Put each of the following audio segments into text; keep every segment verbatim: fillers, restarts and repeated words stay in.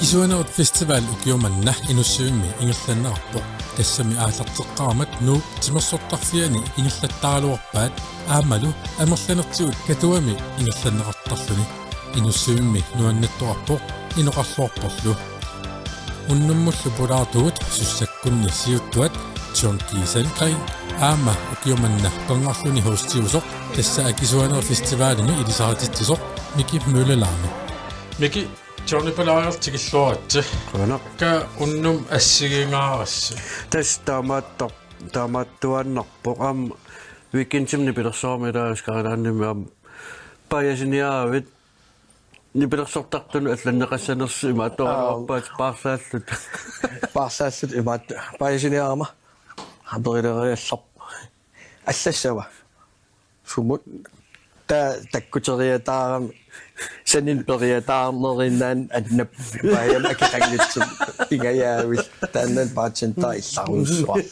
Akisuanerit Festival ukioq manna Inussivimmi ingerlanneqarpoq. Tassami aallarteqqaarmat Nuup timersortarfiani ingerlattaraluarpaat aammalu amerlanertigut Katuami ingerlanneqartarluni. Inussivimmi nuannaartoqarpoq inoqarluarporlu. Unnummullu pulaartugut sussakkunni siuttuat John G. Sandgreen aamma ukioq manna qangarluni hostiusoq, tassa Akisuanerit Festivalimi ilisarititsisoq Miki Møller Lange. Miki, Johnny Palaajortik illuaritsi. Qujanaq. Ka unnuk assigingaarassi? Tassa taamaattar-, taamaattuaannarpoq. Aamma weekendimi nipilersorama ilaa Oscar Islandimi aamma paajasiniaravit nipilersortartunut allanneqassanersut imaattoraluarpaat. Aap. Paarlaalluta. Paarlaalluta imaattoq paajasiniarama. Aperileriallarpoq. Allassava? Sumut? Taava takkuteriataarami. Saniani periataarneriinnaani annap paajama akeqanngitsumik pingajaavik. Taanna bartender illarujussuaq.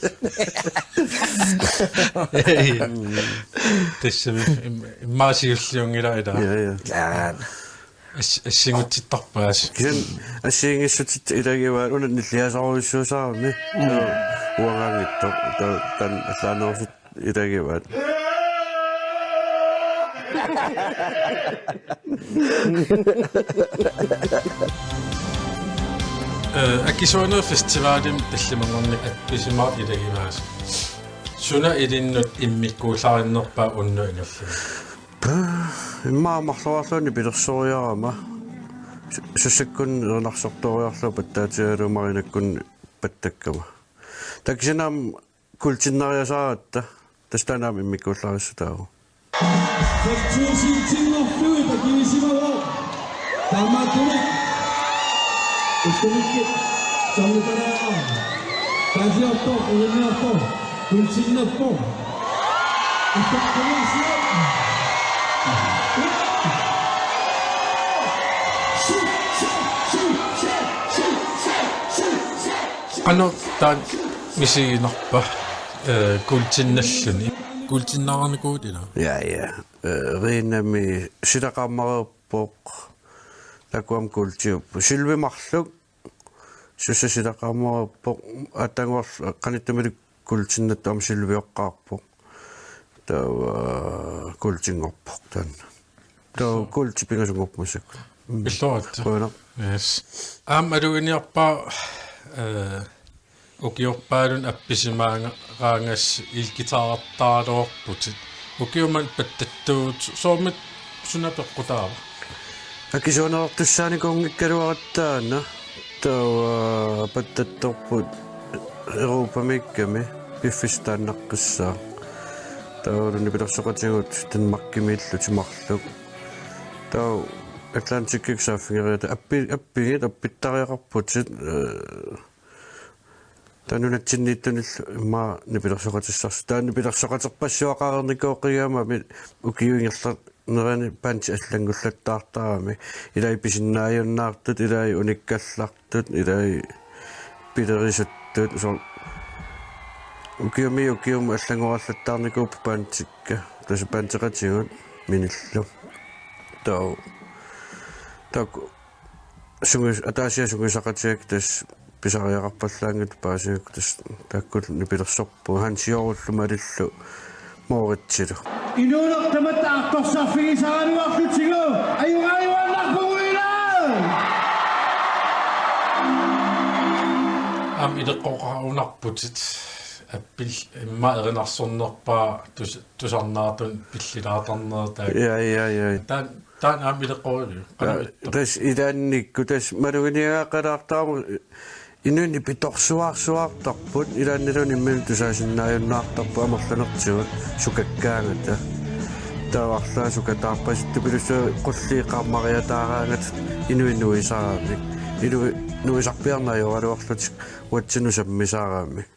Tassami im-, immaqa siulliunngilara ilaa. Ja, ja. Jaa. As-, assigutsittarpaat. Kisianni assigiinngissutsit ilagivaat, una nilliasarujussuusarami. Mm. Taava uangaanngitsoq. Taava taanna allaanerusut ilagivaat. Eh, Akisuanerit Festivalimi tallimanngornikkut appisimaartut ilagivasi. Suna ilinnut immikkuullarinnerpaat unnuk ingerlanera? Paa, immaqa marloriarlunga nipilersoriarama. Su-, sussakkunni erinarsortooriarlunga pattaatigalugu Marianakkunni pattakkama. Taava kisianni aamma kuultinnariasaaratta, tassa taanna aamma immikkuullarissutaavoq. Seks tusind timerlugit akisimavoq. Taamaattumik. Ukkunikkut sammitanaa. Taasiortoq, ulinniortoq, kuultinnerpoq. Ukkunikkut. Qanoq taanna misiginarpa, eh, kuultinnalluni? Kuultinnaarinikuuvutit ilaa? Ja, ja. Eh, Rinami silaqaammareerpoq. Takuam kuultiup. Sylvi marluk. Sussa silaqaammareerpoq. Aatsaannguaq qanittumi kuultinnattoq aamma Sylvioqqaarpoq. Taava kuultinngorpoq taanna. Taava kuulti pingasunngorpoq massakkut. Mm. Illuaritsi. Qujanaq. Yes. Aamma aluginiarpara, eh, ukiorpaalunni appisimaaraangassi elguitarertaraluarputit. Ukioq manna pattattuut soormita suna peqqutaava? Akisuanertussaanikuunngikkaluaratta taanna. Taava pattattorput Europamiikkami piffissaq taannaqqissaaq. Taavalu nipilersoqatigut Danmarkimiillutik marluk. Taava Atlantikkut saaffigereerluta appi-, appigit appittariaqarputit, eh, taava nunatsinniittunillu immaqa nipilersoqatissarsi. Taava nipilersoqaterpassuaqareernikuuvoq, qigama mi-, ukiut ingerlanerani bandit allanngullattaartarami. Ilai pisinnaajunnaartut, ilai unikkallartut, ilai pilerisuttut, soorlu ukiumiit ukiumut allanngorarlattaarnikuupput bandikka. Tassa bandeqatigut minillu. Taava. Taakku sungius-, ataasiarluni sungiusaqatigaakka tassa pisariaqarpallaanngitsut paasigakku, tassa taakkulu nipilersorpugut, Hans Jorullu Malillu Moritsilu. Inuuneq tamatta aqqusaarfigisaraluarlutigu ajugaajuaannarpugut ilaa! Aamma ileqqoqarunarputit appil immaqa erinarsornerpaaq tus-, tusarnaartunik pillilaartarnerit taakku. Ja, ja, ja. Taanna, taanna aamma ileqqoriviuk? Qanoq ittut? Tassa ilaannikkut, tassa maluginiagaqalaartarama inuit nipitorsuarsuartarput, ilaanniluunniit imminut tusaasinnaajunnaartarput amerlanertigut sukakkaangata. Taava arlaat sukataarpasittupilussuit qulliit qaammariataaraangata inuit nuisaramik. Inuit nuisarpiarneq ajoraluarlutik uatsinnut sammisaramik.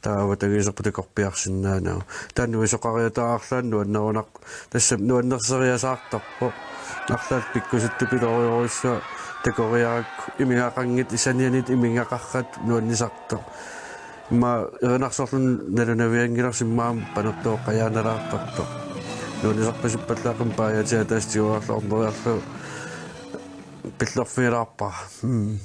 Taava avatangiiserput takorpiarsinnaanagu. Taava nuisoqariataarluni nuannerunaq-, tassami nuannerseriasaartarpoq. Arlaat pikkusuttupiloorujussuaq takoriarakku imigaqanngitsut, sanianiittut imigaqartut nuannisartoq. Immaqa erinarsorluni nalunavianngilarsi immaqa panertuoqqajaannalaartartoq. Nuannisarpasippallaaqimmat paajaatiga ataaseq tiguarlu orneriarlugu pillerfigilaarpara. Mm.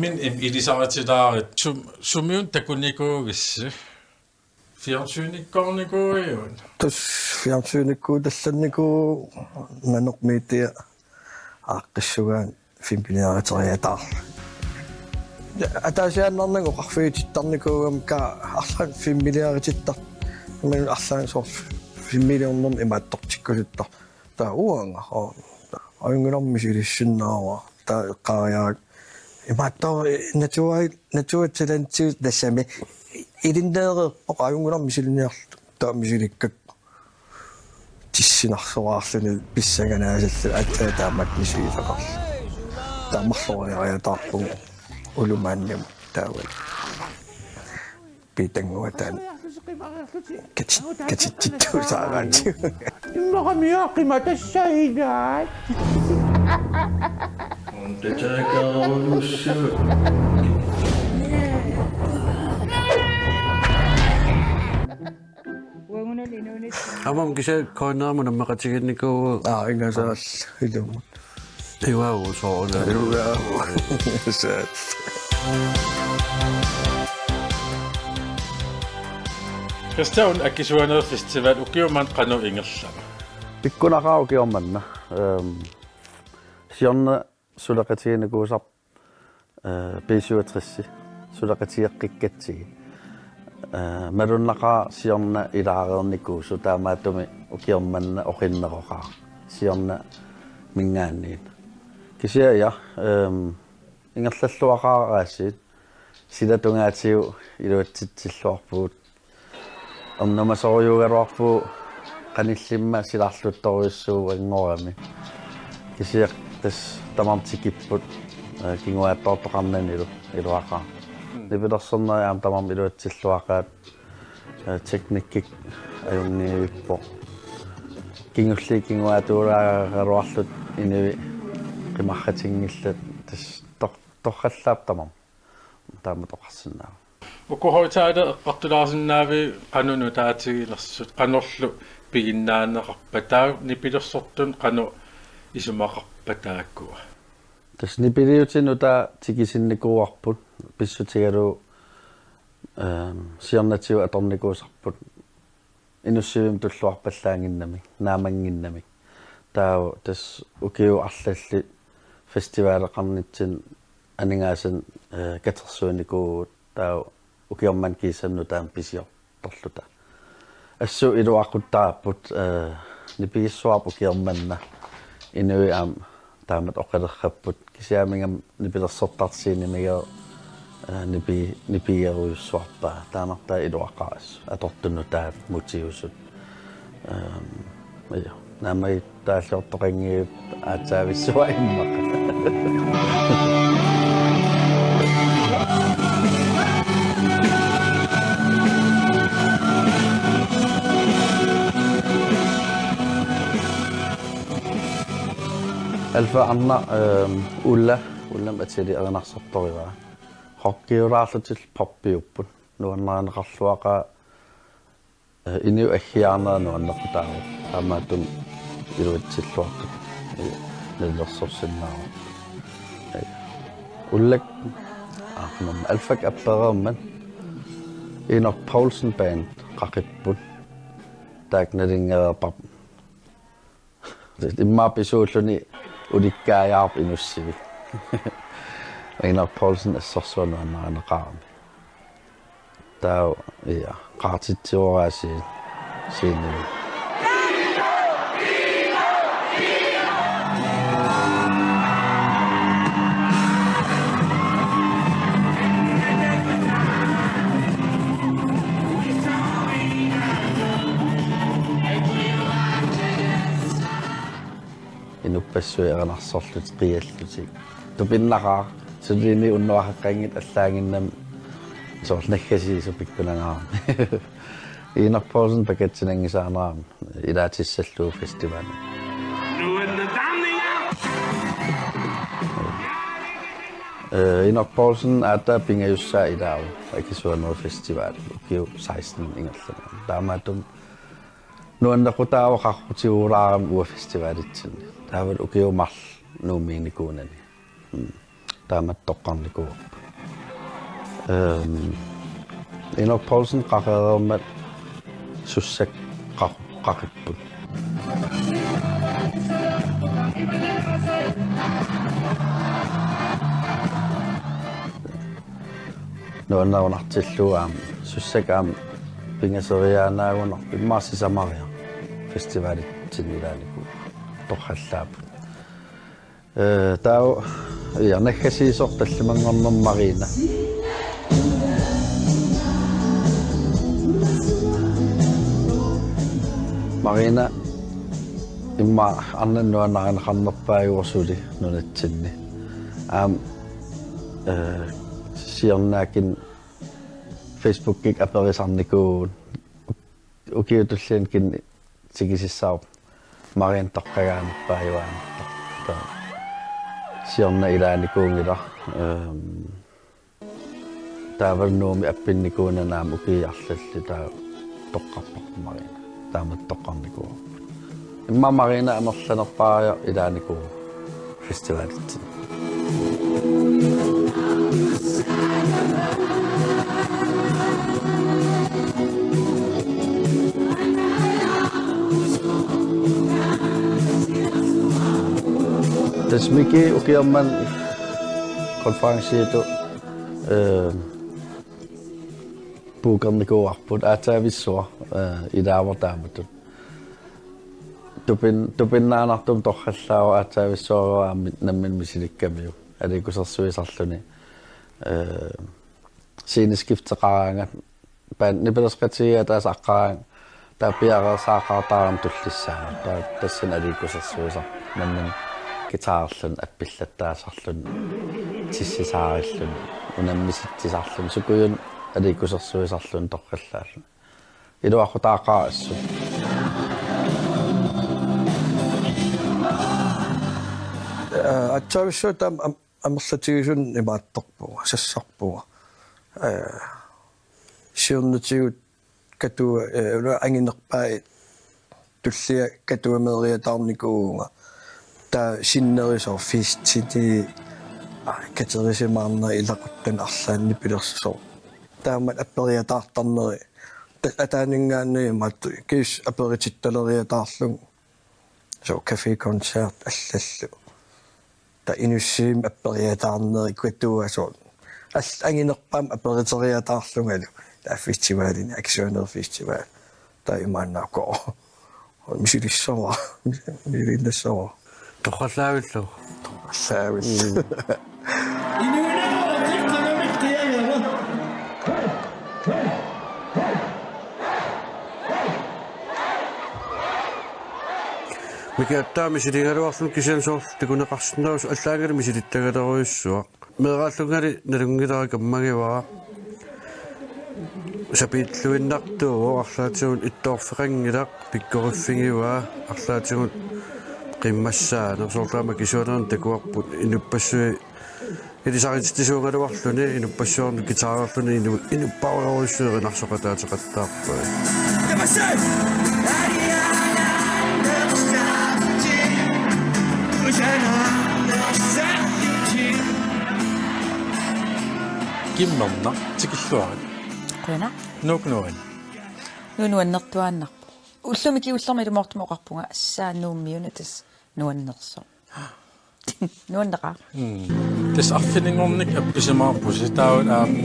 Im- ilisaritilaarit sum- sumiun takunikuugissi? Fjernsynikkoornikuuiun. Tassa fjernsynikkuutallannikuuvoq Nanoq Media aaqqissugaanni filmiliariteriataarluni. Ataasiaannarnanga oqarfigitittarnikuugama ka arlaannik filmiliaritittar. Imaluunniit arlaannik soorlu filmiliornermi imaattortikkusuttarpoq. Taava uanga, oo, taava ajunngilaq misilissinnaavara. Taava eqqaariarlugu imaattoq natua-, naturtalentiusoq tassami ilinneereerpoq, ajunngilaq misiliiniarlugu. Taava misilikkakku tissinarsoraarluni pissanganaasallugu aatsaat taamaattut misigisaqarluni. Taava marloriariataarpugut Ulumaannimut taava. Piitannguataan kati-, katitsittuusaaraatigut. Immaqa miaqqima tassa ilaat. Untataakarunussuaq. Aamma kisianni K N R-mut nammeqatigiinnikuuvugut. Aa, ingasaal ilumut. Ivaavut soorunami. Ivaavut. Saat. Christian, Akisuanerit Festival ukioq manna qanoq ingerlava? Pikkunaqaaq ukioq manna. Ehm, siorna suleqatiginikuusarpoq, eh, B syvogtres suleqatigeqqikkatsigit. Eh, malunnaqaaq siorna ilaareernikuusoq, taamaattumik ukioq manna oqinneroqaaq siornaminngaanniit. Kisianni, ehm, ingerlalluaqaaq aasiit, sila tungaatigut iluatsitsilluarpugut. Ernumasorujuugaluarpugut qanillimmat silarluttorujussuuanngorami. Kisianni tassa tamarmik tikipput, eh, kinguaattoortoqarnanilu iluaqaaq. Mm. Nipilersornerit aamma tamarmik iluatsilluaqaat, eh, teknikkik ajunngivippoq. Kingulliit kinguaatuulaaraluarlutik inuit qimarratinngillat, tassa tor-, torrallaapput tamarmik. Taamatut oqarsinnaavara. Uku højttaleri eqqartulaarsinnaaviuk qanoq nutaatigilersut, qanorlu piginnaaneqarpat, taava nipilersortunut qanoq isumaqarpat taakkua? Tassa nipiliutit nutaat tikisinnikuuarput, pissutigalugu, ehm, siornatigut atornikuusarput inussivimmi tulluarpallaannginnamik, naamannginnamik. Taava tassa ukiut arlallit festivaleqarnitsinni aningaasanik, eh, katersuinikuuvugut, taava ukioq manna kiisami nutaamik pisiortorluta. Assut iluaquttaapput, eh, nipigissuarput ukioq manna. Inuit aamma taamatut oqilerrapput. Kisiannimi nipilersortartiinimiga, eh, nipi-, nipigerujussuarpaa. Taannartaa iluaqaaq assut atortut nutaat mutiusut. Ehm, ja. Naammagittaalliortoqanngilaq aatsaavissuaq immaqa. Alfa Arnaq, ehm, Ulla, Ullamik atilik erinarsortorivaa. Rockiulaarlutillu poppiupput. Nuannarineqarluaqaaq, eh, inuit aggiarnerat nuannequtaavoq. Taamaattumik iluatsilluaqqat, eh, nalilersorsinnaavoq. Eh, Ullak, aa, qanoq, Alfak appereermat Enok Poulsen Band qaqipput. Taakku nalunngereerparput. Immaqa pisuulluni ulikkaajaarput inussivik. Enok Poulsen assorsuaq nuannarineqarami. Taava, ja, qaartitsivoraasiit siini. Inuppassuit erinarsorlutik qiallutik. Tupinnaqaaq, suliini unnuaqeqqanngitsoq allaanngimmat soorlu naggasiisut pikkunangaarami. Enok Poulsen pakatsinanngisaanerami ilaatissallugu festivali. Eh, Enok Poulsen aatsaat pingajussaa ilaavoq Akisuanerit Festival ukiut seksten ingerlanerani. Taamaattumik nuannequtaavoq qaqqutigoorami uanga festivaalitsinni. Taavalu ukiut marluk Nuummiinnikuunani. Mm. Taamatut toqqarnikuuarput. Ehm, Inuk Poulsen qaqilermat Sussak qaq-, qaqipput. Nuannerunartillugu aamma Sussak aamma pingasoriaannaagunarpoq, immaqa sisamariaq festivalitsinni ilaanikuuvoq, torrallaapput. Eh, taava, ja, naggasiisoq tallimanngornermi Marina. Marina immaqa arnanut nuannarineqarnerpaajuvoq suli nunatsinni. Aamma, eh, siornaakin Facebookikkut aperisarnikuuvugut. Ukiut tulliani kisianni tikisissavarput Marina toqqagaanerpaajuaannartoq. Taava siorna ilaanikuunngilaq. Ehm, taava Nuummi appinnikuunani aamma ukiut arlallit taava toqqarparput Marina. Taamatut toqqarnikuuarput. Immaqa Marina amerlanerpaariarluni ilaanikuuvoq festivalit. Tassa Miki ukioq manna konferenciitut, eh, bookernikuuarput, aatsaavissuaq, eh, ilaavoq taamatut. Tupin-, tupinnaannartumik torrallaavoq, aatsaavissuaq aamma nammineq misilikkamiuk. Aliikkusersuisarluni. Eh, sceneskifteqaraangat. Band-, nipilersoqatigiit ataaseq aqqaraangat taava piareersaaqqaartaramik tullissaanut. Taava tassani aliikkusersuisarpoq. Nammineq guitarerluni appillattaasarluni, tissisarilluni, unammisitsisarluni, sukujuneq aliikkusersuisarluni torrallaalluni. Iluaqutaaqqaarput assut. Eh, aatsaavissuaq taama am-, amerlatigisumik imaattorpunga, sassarpunga. Eh, siornatigut Katua, eh, una anginerpaai tullia Katuameeriataarnikuuvunga. Taava sinneri soorlu Festini, ah, katerisimaarneri ilaquttani arlaanni nipilersoq. Taamaammat aperiataartarneri. Ta-, ataaninngaanniit imaattoq, kiisa aperitittaleriataarlugu. Soorlu café koncert allallu. Taava Inussivimmi aperiataarneri Katua soorlu. Al-, anginerpaamik aperiteriataarlungalu. Taava festivalini, Action Air Festival. Taava imaannaakku. Misilissavara. Misilinnassavara. Torrallaavillu. Torrallaavillu. Mm. Miki aatsaat misiligaluarluni kisianni soorlu takuneqarsinnaavoq allaangali misilittagalerujussuaq. Meeraallungali nalunngilara kammagivara. Sapiilluinnartuuvoq, arlaatigut ittoorfeqanngilaq, pikkoriffigivaa, arlaatigut qimmassaaneq, soorlu aamma kisualerni takuarput inuppassuit ilisarititsisuugaluarluni, inuppassuarnut guitarerluni inu-, inupparujussuit erinarsoqataateqattaarpai. Kimmernaq tikilluarit. Qujanaq. Nuuk nuann. Nuuk nuannertuaannarpoq. Ullumi kingullermi ilumoortumik oqarpunga, assaa Nuummiuna tassa nuannersoq. Nuanneqaaq. Mm. Tassa arfininngornikkut appisimaarpusi, taava aamma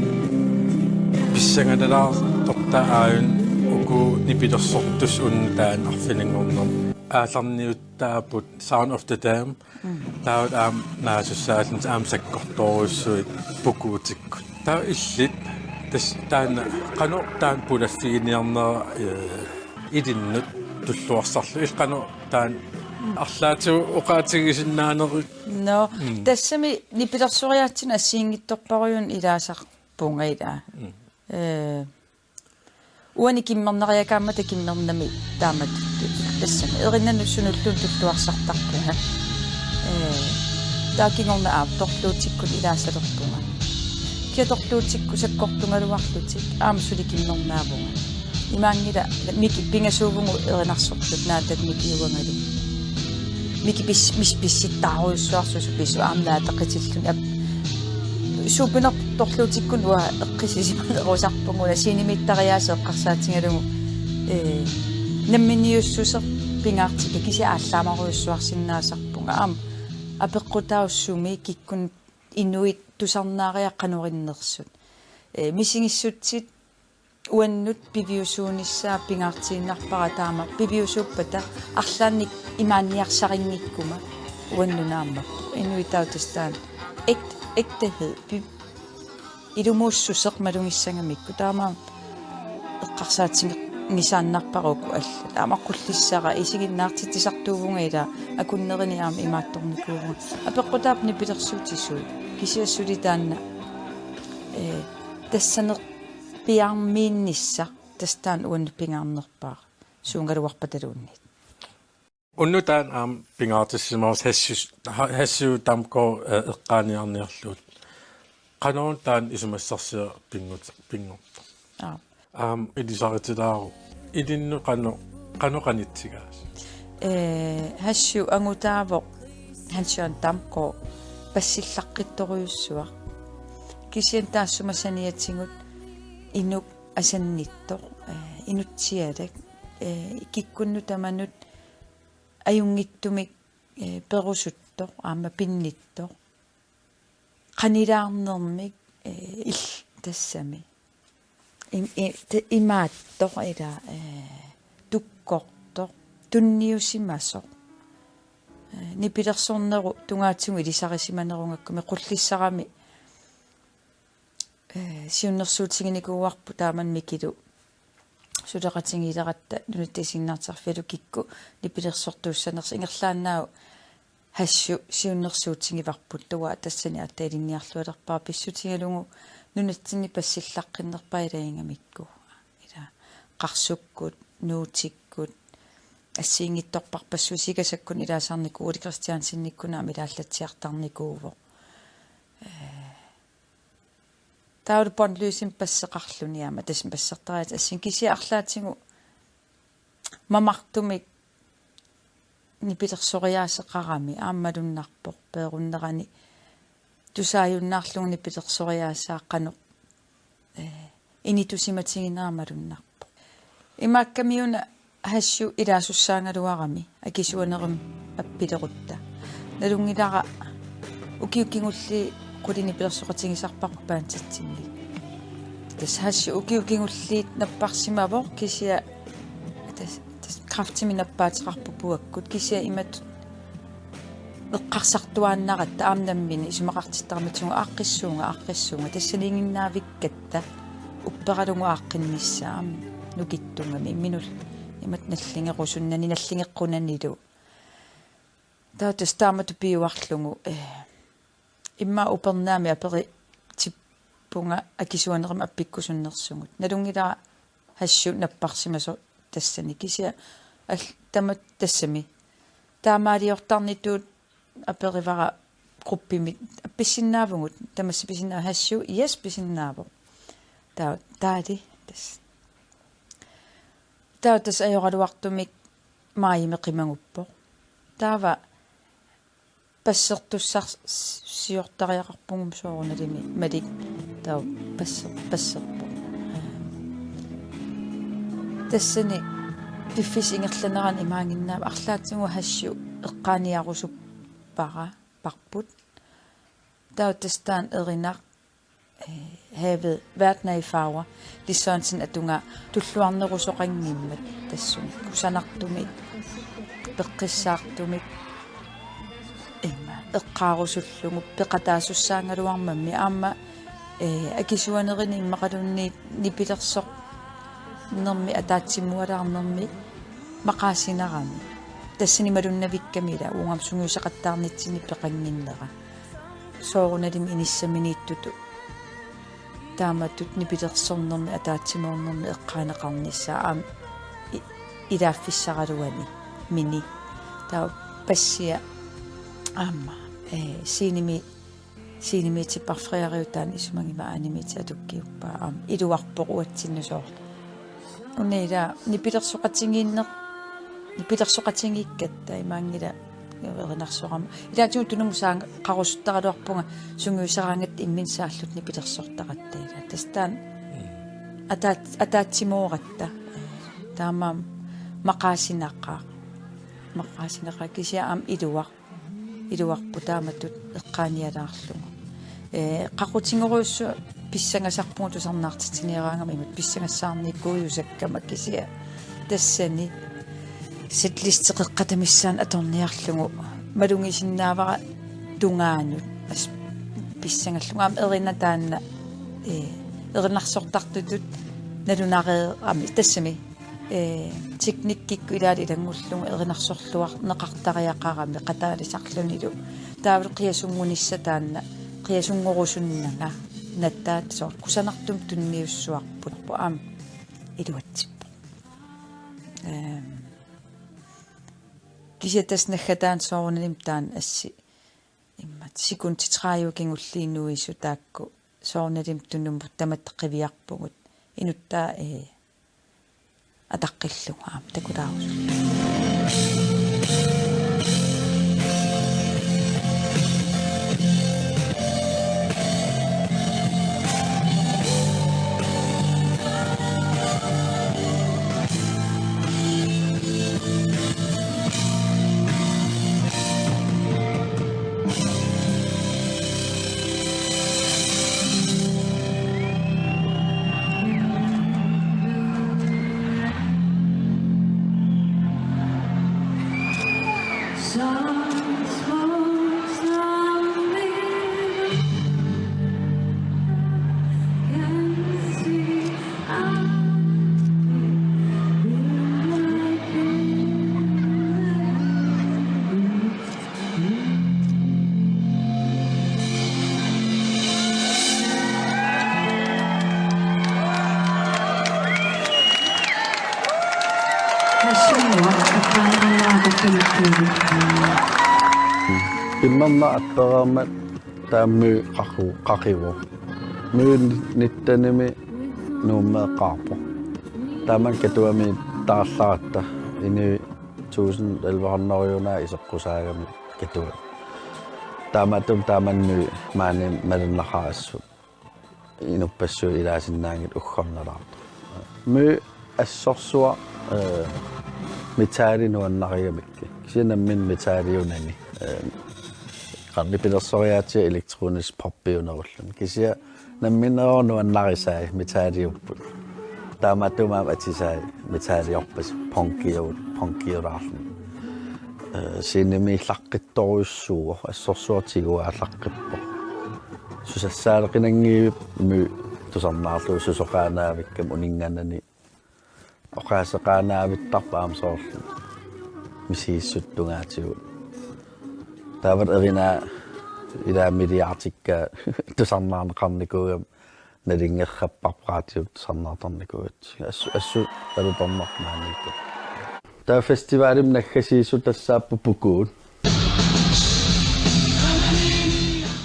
pissanganalaartortaa aajuna uku nipilersortussat una taanna arfininngornermi. Aallarniuttaapput Sound of the Dam. Mm. Taava aamma naasussaalluni aamma sakkortoorujussuit pukuutikkut. Taava illit tassa taanna qanoq taanna pulaffiginiarnera, eh, ilinnut tulluarsarlugu. Illit qanoq taanna arlaatigut oqaatigisinnaanerit? Nå, mm, tassami nipilersoriaatsinnut assigiinngitsorpassuarnut ilaasarpunga ilaa. Mm. Eh, uani kimmernariakaammata kimmernami taamatuttut. Tassami erinanut sunulluunniit tulluarsartarpunga. Eh, taava kingorna aamma torluutikkut ilaasalerpunga. Kia torluutikkut sakkortugaluarlutik aamma suli kimmernaavunga. Imaanngilaq Miki pingasuuvugut erinarsortut, Naatalu Miki uangalu. Miki pis-, mis-, pissittaarujussuarsuusoq pisoq aamma Naata qitilluni ap-, Suupinertorluutikkut uanga eqqissisimanerusarpunga una scenemiittariaaseq eqqarsaatigalugu, ee, namminiussuseq pingaartikka kisianni aallaamarujussuarsinnaasarpunga. Aamma apeqqutaassumi kikkunnut inuit tusarnaariat qanoq innersut. Ee, misigissutsit uannut piviusuunissaa pingaartiinnarpara taama piviusuuppata arlaannik imaanniarsarinngikkumma uannut naammapput. Inuit taava tassa taanna æg-, ægtehed, pi-, ilumuussuseq malugissagamikku taama eqqarsaatigisaannarpara uku allat. Aamma qullissara isiginnaartitsisartuuvunga ila akunnerini aamma imaattornikuuvunga. Apeqqutaavoq nipilersuutit suut. Kisianni suli taanna, ee, tassanerpiarmiinnissaq tassa taanna uannut pingaarnerpaaq suugaluarpataluunniit. Unnuk taanna aamma pingaartissimasoq Hassju, ha-, Hassju Damgaard, eh, eqqaaniarniarlugu. Qanoq taanna isumassarsiaq pinngortoq, pinngortoq. Aap. Aamma ilisaritilaaruk. Ilinnut qanoq, qanoq qanitsigaasiuk? Ee, Hassju angutaavoq Hans Jørgen Damgaard passillaqqittorujussuaq. Kisianni taassuma saniatigut inuk asannittoq, ee, inutsialak, ee, kikkunnut tamanut ajunngitsumik, ee, perusuttoq, aamma pinnittoq. Qanilaarnermik, ee, il-, tassami. Im-, i-, te-, imaattoq ila, ee, tukkortoq, tunniusimasoq. Ee, nipilersornerup tungaatigut ilisarisimanerugakku qullissarami, ee, siunnersuutiginikuuarput taamani Mikilu suleqatigiileratta Nunatta Isiginnaartitsisarfialu kikkut nipilersortuussanersoq ingerlaannaq Hassju siunnersuutigivarput, uanga tassani aatsaat ilinniarlualerpara pissutigalugu nunatsinni passillaqqinnerpaaq ilagigamikku. Ila qarsukkut, nuutikkut, assigiinngitsorpassuit sigasakkut ilaasarnikuuvoq, Ole Christiansenikkunni aamma ilaallatsiartarnikuuvoq. Ee, taavalu båndløsimik passeqarluni aamma, tassa passertariaqarluni, kisianni arlaatigut mamartumik nipilersoriaaseqarami aamma malunnarpoq, peerunnerani tusaajunnaarlugu nipilersoriaasaa qanoq, ee, initusimatiginera malunnarpoq. Imaakkami una Hassju ilaasussaagaluarami akisuanerumik appilerutta. Nalunngilara ukiut kingulliit qulit nipilersoqatigisarparput banditsinni. Tassa Hassju ukiut kingulliit napparsimavoq kisianni tassa, tassa kræftimik nappaateqarpoq puakkut kisianni imatut eqqarsartuaannaratta aamma nammineq isumaqartittarami tigukkit aaqqissuunga, aaqqissuunga. Tassaniiginnaavikkatta upperalugu aaqqinnissaa aamma nukittungami imminut imatut nalligerusunnani nalligeqqunanilu. Taava tassa taamatut piuarlugu, ee, immaqa upernaami aperitippunga akisuanerumik appikkusunnersugut. Nalunngilara Hassju napparsimasoq tassani kisianni al-, tama tassami. Taamaaliortarnitut aperivara gruppimi appissinnaavugut, tamassi pisinnaava Hassju, yes pisinnaavoq. Taava taali tassa. Taava tassa ajoraluartumik maajimi qimaguppoq. Taava passertussarsiortariaqarpugut soorunalimi Malik taava passer-, passerpoq. Tassani piffissap ingerlanerani imaaginnaavat arlaatigut Hassju eqqaaniarusuppara, parput. Taava tassa taanna erinaq, ee, Havet, verden er i farver, Lis Sørensen atugaat tulluarnerusoqanngimmat tassunga kusanartumik, peqqissaartumik, immaqa eqqaarusullugu peqataasussaagaluarmammi aamma, ee, akisuanerini immaqaluunniit nipilersornermi ataatsimualaarnermi maqaasinarami. Tassani malunnavikkami ila uunga aamma sungiusaqattaarnitsinni peqannginnera. Soorunalimi inissaminiittutut taamatut nipilersornermi ataatsimoornermi eqqaaneqarnissaa aamma i-, ilaaffissaraluani mini. Taava passia aamma, ee, scenemi-, scenemiitipparfriariutaan isumagivaat animiitsit atukkiuppaa aamma iluarpoq uatsinnut soorlu. Una ila nipilersoqatigiinner-, nipilersoqatigiikkatta imaanngilaq erinarsorama. Ilaatigut tunumut saangaqarusuttaraluarpunga sungiuseraangatta imminut saalluta nipilersortaratta ilaa. Tassa taanna ataat-, ataatsimooratta. Taamaammat maqaasinaqaaq. Maqaasinaqaaq kisianni aamma iluar-, iluarpoq taamatut eqqaanialaarlugu. Ee, qaqutigorujussuaq pissangasarpugut tusarnaartitsiniaraangama imatut pissangassaarnikuujusakkama kisianni tassani setlisteqeqqata missaani atorniarlugu malugisinnaavara tungaanut as-, pissangallugu aamma erinaq taanna, ee, erinarsortartutut nalunareerami tassami, ee, teknikkikkut ilaat ilanngullugu erinarsorluarneqartariaqarami qataalisarlunilu taavalu qiasunngunissaq taanna qiasunngorussunnanga nattaat soorlu kusanartumik tunniussuarput aamma iluatsippoq. Ehm, kisianni tassa naggataani soorunalimi taanna assi immaqa sekundit tredive kingulliit nuisut taakku soorunalimi tunumut tamatta qiviarpugut. Inuttaa, ee, ataqqillugu aamma takulaarusullugu. Immerna appereermat taammi qaqu-, qaqivoq. Myit nittenimi Nuummi eqqaarpoq. Taamani Katuami taarlaratta ini tusind elleve hundrede iseqqusaagami Katuami. Taamaattumik taamani maani malunnaqaaq assut inuppassuit ilaasinnaanngitsut uggornalaartoq. Myit assorsuaq, eh, metali nuannarigamikkit. Kisianni nammineq metaliunani. Eh, qanoq nipilersoriaatsiarluni elektronisk popiunerulluni. Kisianni nammineq nuannarisai metaliupput. Taamaattumik aamma atisai metaliorpasi punkiu-, punkiulaarluni. Eh, scenemi llaqqittorujussuuvoq, assorsuaq tiguaallaqqippoq. Susassaaleqinanngivippoq myit tusarnaarlugu susoqaannaavikkami uninnganani. Oqaaseqaannaavittarpoq aamma soorlu misigissutip tungaatigut. Taava erinaa ilaa milliardikkaat tusarnaarneqarnikuugamik nalunngerrapparput raatiup tusarnaartarnikuugatsigit. Assu-, assut alutornarpoq maaniipput. Taava festivalimi naggasiissutassaapput Pukuut.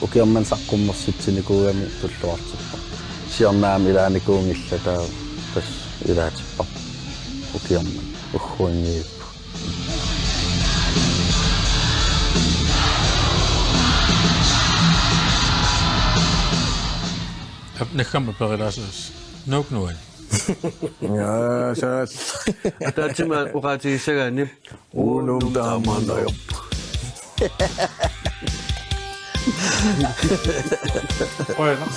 Ukioq manna saqqummersitsinikuugami tulluartippoq. Siornaami ilaanikuunngillat taava tassa ilaatipparput. Ukioq manna ugguanngivippugut. Ap-, naggam aperilaassavarsi. Nuuk nuan. Ja, saal. Ataatsimik oqaatigissagaanni. Uunum taamaannajorpoq. Qujanaq.